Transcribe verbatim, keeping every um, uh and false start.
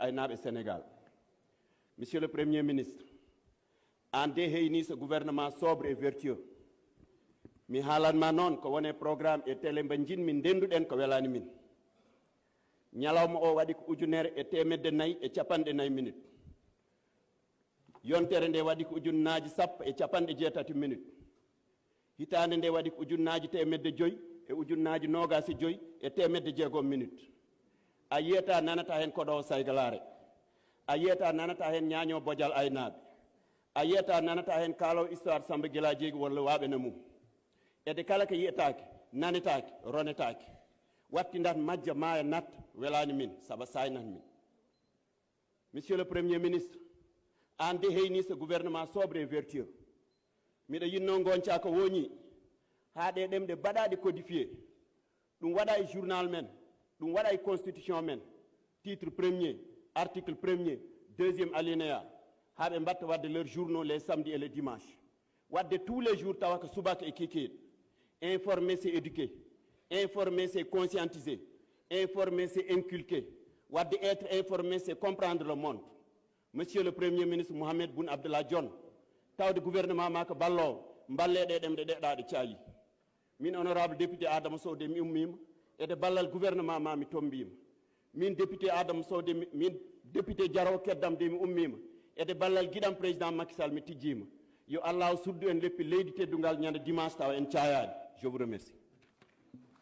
aynaaɓe Sénégal. Monsieur le Premier ministre, aan de heyni ce gouvernement sobre et vertueux. Mi haalanma noon ko wone programme e télé mba njiɗmi ndennduɗen ko welaani min. Ñalawma o waɗi ko ujunere e teemedde nayi e capanɗe nayi minutes. Yontere nde waɗi ko ujunnaaji sappo e capanɗe jeetati minutes. Hitaande nde waɗi ko ujunnaaji teemedde joyi e ujunnaaji noogaas e joyi e teemedde jeegom minutes. A yiyata nanata heen koɗo saygalaare. A yiyata nanata heen ñaaño bojal aynaaɓe. A yiyata nanata heen kaalo histoire Samba Gila Jeegi walla waaɓe na mum. Ede kala ko yiyetaake, nanetaake, ronetaake. Watti ndat majja maaya natta welaani min, saba saynat min. Monsieur le Premier ministre, aan de heyni ce gouvernement sobre et vertueux. Miɗo yinno ngonca ko woni haa ɗe ɗemɗe baɗaɗe codifié. Ɗum waɗa e journal men, ɗum waɗa e constitution men. Titre premier, article premier, deuxième alinéa. Haa ɓe mbatta waɗde leur journaux les samedis et les dimanches. Waɗde tous les jours tawa ko subaka e kikiiɗe. Informer, c'est éduquer. Informer, c'est conscientiser. Informer, c'est inculquer. Waɗde être informé, c'est comprendre le monde. Monsieur le Premier ministre Mohamed Boun Abdallah Dionne, tawde gouvernement ma ko balloowo, mballe ɗe ɗemɗe ɗeɗaɗe caali. Min honorable député Adama Sow de mi ummiima, ede ballal gouvernement ma mi tombiima. Min député Adama Sow de mi, min député Jaraw Keddam de mi ummiima, ede ballal giɗam président Macky Sall mi tijjiima. Yo Allahu suddu en leppi leydi teddungal ñande dimanche tawa en caayaani. Je vous remercie.